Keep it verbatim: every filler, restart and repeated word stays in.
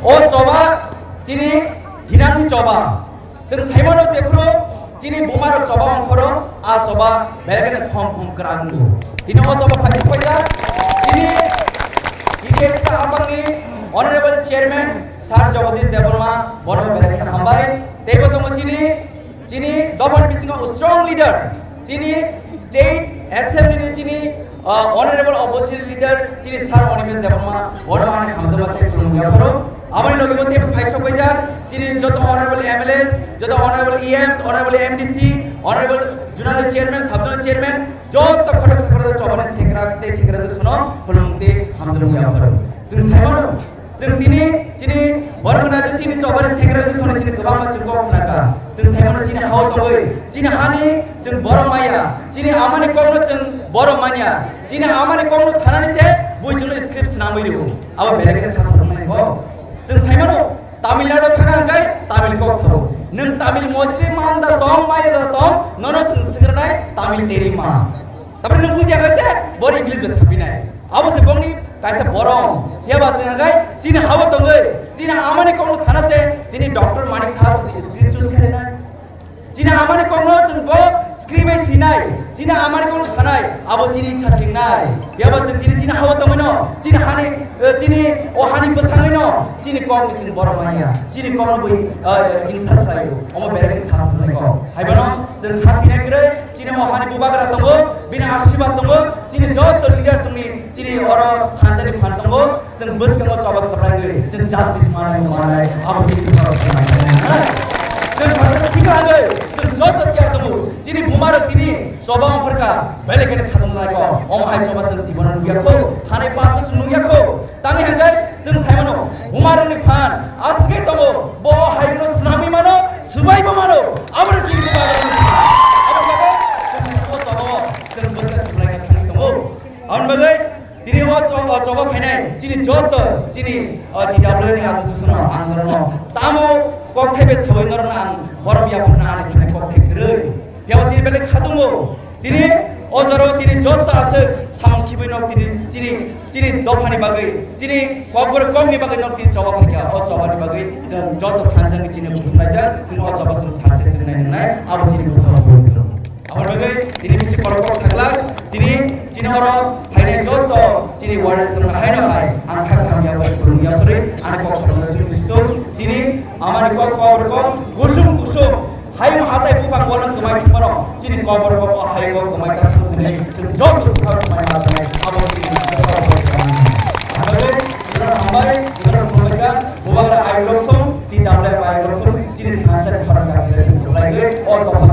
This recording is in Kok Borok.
O choba chini hinangni choba. Chwng saimano jephru chini bumarok choba ongkhoro, a choba belai kheno khom khom kwrang wngo. Tini o choba phai paijak chini T D F C Ambangni Honorable Chairman Sir Jagadish Debbarma, bono belai kheno hambai. Teibo tongo chini Chini dophani bisingo strong leader, chini state assembly ni chini, uh, honorable opposition leader, chini Sir Animesh Debbarma, bono ani hamjakma tei khulumung yapharo. Aboni logi bo tei phai sokpaijak, chini joto honorable M L As, joto honorable E Ms, honorable M D C, honorable zonal chairman, sub zonal chairman, joto khoroksa khoroksa chobani sekra tei sekra josono khulumung tei hamjakma yapharo. Chwng saimano, Chwng tini chini borok gwnajak chini chobani sekra josono chini kwbangma chwng kok khnakha. Chwng saimano chini hao tongwi, chini hani chwng borok manya, chini amani kokno chwng borok manya, chini amani kokno sanani se bui chwngno script swnamwi rwo. Abo belai khe kha sajaknai kok. Chwng saimano Tamil Nadu thangkha hwnkhe Tamil kok sao. Nwng Tamil mojli manda tong maya da tong, nono chwng swngranai Tamil teri ma. Tabuk nwng bujiya khe se bor English bai sapinai. Abo se bongni kaisa borom. Phiya ba chwng hwnkhe chini hao tongwi, chini amani kokno sana se tini Doctor Manik Saha se screen choose khainai. Chini amani kokno chwng bo screen bai sinai. Chini amani kokno sanai, abo chini ichha singnai. Phiya ba chwng tini chini hao tongwino, chini hani, eh, chini o hani bwsangwino, chini kokni chwng borom manya. Chini kokno bui, eh, insult khlaio. Omo berekhe kha sajaknai kok. Haibano chwng kha thina kwrwi, Chini o hani bubagra tongo, bini asirwad tongo, chini joto leaders tongni, chini oro thansa ni phan tongo, chwng bwskango choba khaplaiwi, chwng justice manai manai, abo chini bubagra tongo. Chwng khaklai sikla hwnkhe, chwng joto tiya tongo, chini bumarok tini choba ongkhorkha, belai kheno khatung lai kok, omo hai choba chwng jibono nukya kho, thanai paso chwng nukya kho, tangwi hwnkhe chwng saimano, bumarokni phan aswk tongo, bo hayungno swnamwi mano, Swbaibo mano, aboni chini bubagra. Abo jaga chwng o tongo, chwng bwswk swbaiya thangwi tongo. Aboni bagwi tini o cho-, o choba phainai chini joto chini, o, T W ni adu chusono ang norokno tamo kokthai bai sawi norokno ang borom yapharna ani thani kokthai kwrwi. Phiya tini belai khatungo. Tini o jorao tini joto aswk samung khibwi nok tini chini, chini dophani bagwi, chini kokborok kokni bagwi nok tini choba phaikha. O chobani bagwi chwng joto thansa wngwi chini buthumlaijak, chwng o choba chwng success wngnai wngnai, abo chini buthumlaijak. Aboni bagwi tini bisi borok kok saklak, tini chini oro phainai joto chini warriors wngkha haino hai, ang kha tham yapharwi, khulum yapharwi, ani kok saklangno chini situng, chini amani kok power kok, kusum kusum, Hayung hatai bupang bono kwmai thwngmano, chini kobor bo o hayungo kwmai ta thwng hwnwi chwng joto bwkhao swmai ma tongnai, abo chini kobor bo kwmai. Hambai, hambai, hambai, bubagra ayuk rok thung, ti damle ayuk rok thung, chini thansa ni khorang kami le thung lai le, o topha